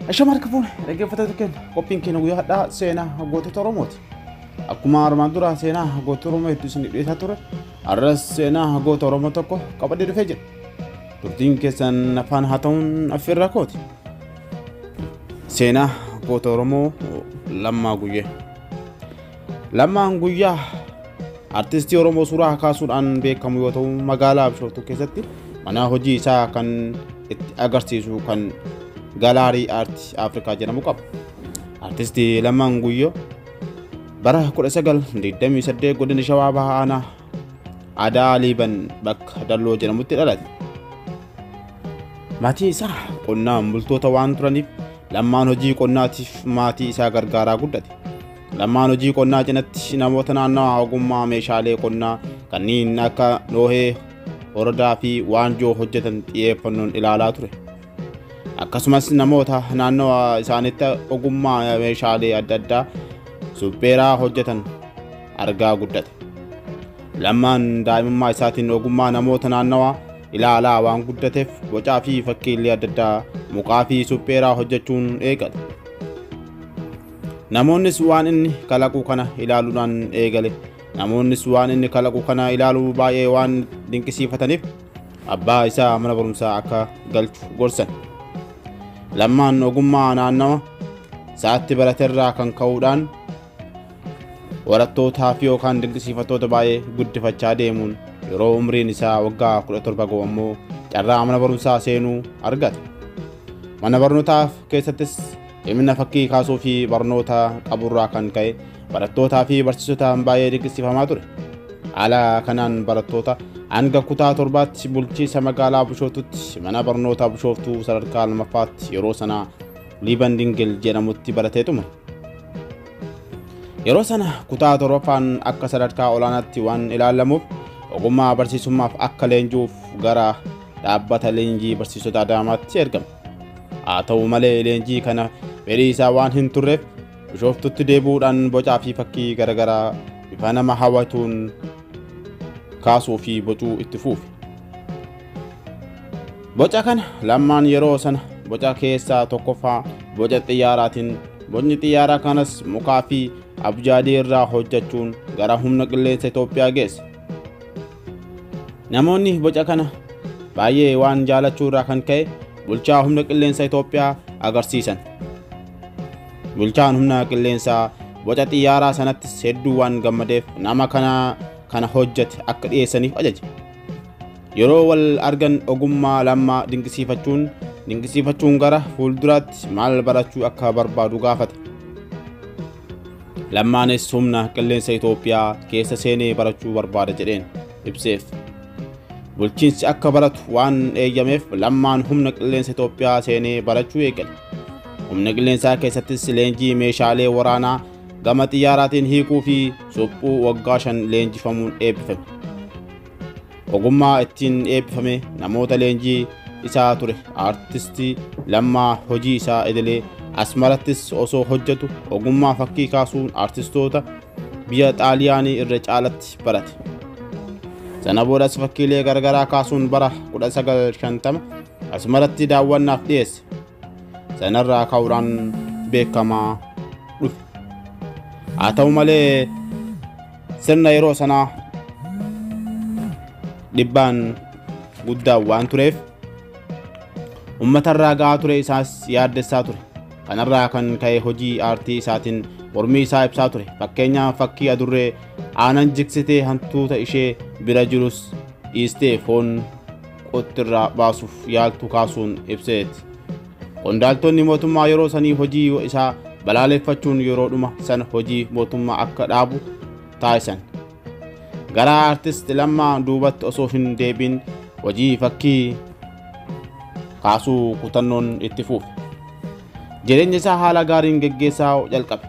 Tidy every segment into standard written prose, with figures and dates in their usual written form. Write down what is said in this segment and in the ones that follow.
Ashama harka fuune dhaggeeffattoota keenya, qophiin keenya guyyaa har'aa seenaa gootota Oromooti. Akkuma armaan dura seenaa gootota Oromoo hedduu isin dhiyeessaa ture, har'as seenaa goota Oromoo tokko qabadhee dhufee jira. Turtiin keessan afaan haa ta'uun affeerraa kooti. Seenaa goota Oromoo Lammaa Guyyee. Lammaan Guyyaa artistii Oromoo suuraa kaasuudhaan beekamu yoo ta'u, magaalaa Bishooftuu keessatti mana hojii isaa kan itti agarsiisu kan Galaarii Aartii Afrikaa jedhamu qaba. Artistii Lammaan Guyyoo bara 1928 godina Shawaa Bahaa Aanaa Adaa Liiban bakka Dalloo jedhamutti dhalate. Maatiin isaa qonnaan bultoota waan turaniif Lammaan hojii qonnaatiif maatii isaa gargaaraa guddate. Lammaan hojii qonnaa cinatti namoota naannawaa ogummaa meeshaalee qonnaa kanneen akka noohee, horodaa fi waanjoo hojjetan xiyyeeffannoon ilaalaa ture. Akkasumas namoota naannawaa isaanitti ogummaa meeshaalee adda addaa supheeraa hojjetan argaa guddate. Lammaan daa'imummaa isaatiin ogummaa namoota naannawaa ilaalaa waan guddateef bocaa fi fakkiilee adda addaa mukaa fi supheeraa hojjechuun eegale. Namoonnis waan inni kalaqu kana ilaaluudhaan eegale. Namoonnis waan inni kalaqu kana ilaaluu baay'ee waan dinqisiifataniif abbaa isaa mana barumsaa akka galchu gorsan. Lammaan ogummaa naannawa isaatti baraterraa kan ka'uudhaan barattootaa fi yookaan dinqisiifattoota baay'ee guddifachaa deemuun yeroo umriin isaa waggaa 17 ga'u ammoo carraa mana barumsaa seenuu argate. Mana barnootaa keessattis cimina fakkii kaasuu fi barnoota qaburraa kan ka'e barattootaa fi barsiisotaan baay'ee dinqisiifamaa ture. Haala kanaan barattoota hanga kutaa 7tti bulchiinsa magaalaa Bishooftuutti mana barnootaa Bishooftuu sadarkaa 2ffaatti yeroo sana Liiban Dingil jedhamutti baratee xumure. Yeroo sana kutaa 7ffaan akka sadarkaa olaanaatti waan ilaalamuuf ogummaa barsiisummaaf akka leenjuuf gara dhaabbata leenjii barsiisota Adaamaatti ergame. Haa ta'u malee leenjii kana fedhii isaa waan hin turreef Bishooftuutti deebi'uudhaan bocaa fi fakkii garaagaraa bifa nama hawwatuun kaasuu fi bocuu itti fufe. Boca kana Lammaan yeroo sana boca keessaa tokkoffaa boca xiyyaaraatiin, bocni xiyyaaraa kanas mukaa fi abjaadii irraa hojjechuun gara humna qilleensa Itoophiyaa geesse. Namoonni boca kana baay'ee waan jaalachuu irraa kan ka'e bulchaa humna qilleensa Itoophiyaa agarsiisan. Bulchaan humna qilleensaa boca xiyyaaraa sanattis hedduu waan gammadeef nama kana hojjete akka dhiyeessaniif ajaje. Yeroo wal argan ogummaa Lammaa dinqisiifachuun gara fuulduraatti maal barachuu akka barbaadu gaafate. Lammaanis humna qilleensa Itoophiyaa keessa seenee barachuu barbaada jedheen ibseef. Bulchiinsi akka baratu waan eeyyameef Lammaan humna qilleensa Itoophiyaa seenee barachuu eegale. Humna qilleensaa keessattis leenjii meeshaalee waraanaa gama xiyyaaraatiin hiikuu fi suphuu waggaa 5 leenjifamuun eebbifame. Ogummaa ittiin eebbifame namoota leenjii isaa ture aartistii Lammaa hojii isaa idilee Asmarattis osoo hojjetu ogummaa fakkii kaasuun aartistoota biyya Xaaliyaanii irra caalatti barate. Sana boodas fakkiilee garagaraa kaasuun bara 1950 Asmaratti daawwannaaf dhiyeesse. Sanarraa ka'uudhaan beekamaa dhufe. Haa ta'u malee sirna yeroo sanaa dhibbaan guddaa waan tureef uummatarraa ga'aa ture isaas yaaddessaa ture. Kanarraa kan ka'e hojii aartii isaatiin mormii isaa ibsaa ture. Fakkeenyaaf fakkii adurree aanan jigsitee hantuuta ishee bira jirus dhiistee foon qottirraa baasuuf yaaltu kaasuun ibseeti. Qondaaltonni mootummaa yeroo sanii hojii isaa balaaleffachuun yeroodhuma sana hojii mootummaa akka dhaabu taasisan. Gara aartist Lammaa duubatti osoo hin deebiin hojii fakkii kaasuu kutannoon itti fufe. Jireenya isaa haala gaariin geggeessaa jalqabe.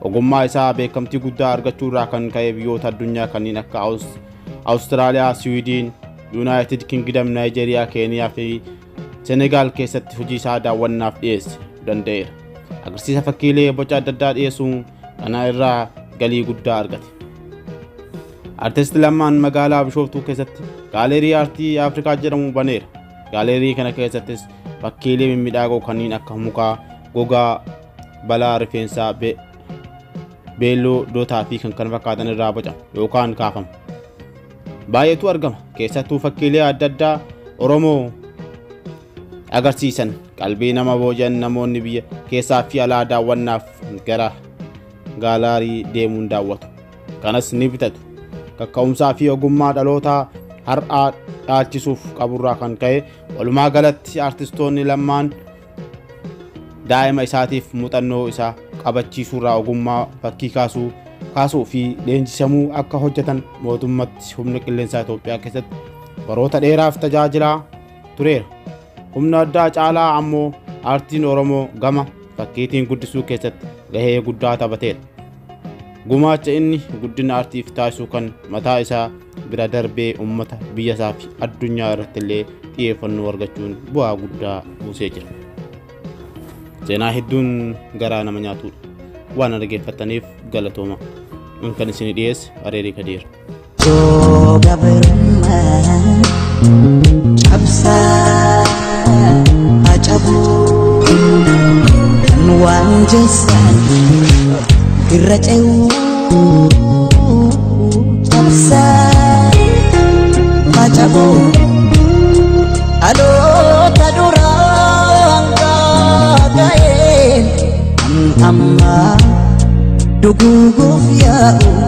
Ogummaa isaa beekamtii guddaa argachuu irraa kan ka'e biyyoota addunyaa kanneen akka Awustiraaliyaa, Siwiidin, Yuunaayitid Kingdom, Naayijeeriyaa, Keeniyaa fi Senegaal keessatti hojii isaa daawwannaaf dhiyeesse danda'eera. Agarsiisa fakkiilee boca adda addaa dhiyeessuun kana irraa galii guddaa argate. Aartist Lammaan magaalaa Bishooftuu keessatti Gaalerii Aartii Afrikaa jedhamu baneera. Gaalerii kana keessattis fakkiilee mimmiidhagoo kanneen akka mukaa, gogaa, balaa rifeensaa, beelloo, dootaa fi kan kana fakkaatan irraa bocama yookaan kaafama. Baay'eetu argama. Keessattuu fakkiilee adda addaa Oromoo agarsiisan qalbii nama booji'an namoonni biyya keessaa fi alaa daawwannaaf gara gaalarii deemuun daawwatu. Kanas ni bitatu. Kakka'umsaa fi ogummaa dhalootaa har'aa dhaalchisuuf qaburraa kan ka'e walumaa galatti artistoonni lamaan daa'ima isaatiif muuxannoo isaa qabachiisuurraa ogummaa fakkii kaasuu fi leenjisamuu akka hojjetan mootummatti humna qilleensaa Itoophiyaa keessatti baroota dheeraaf tajaajilaa tureera. Humna addaa caalaa ammoo aartiin Oromoo gama fakkiitiin guddisuu keessatti gahee guddaa taphateera. Gumaacha inni guddina aartiif taasisu kan mataa isaa bira darbee uummata biyya isaa fi addunyaa irratti illee xiyyeeffannoo argachuun bu'aa guddaa buusee jira. Seenaa hedduun garaa nama nyaatudha. Waan dhaggeeffattaniif galatooma. Kan isin dhiyeesse Areerii Kadeera. Cabsaa cabuu kan waan jeessan irra ce'uu cabsaa cabuu dhaloota duraan gaaga'een kan ammaa duguuguuf yaa'u.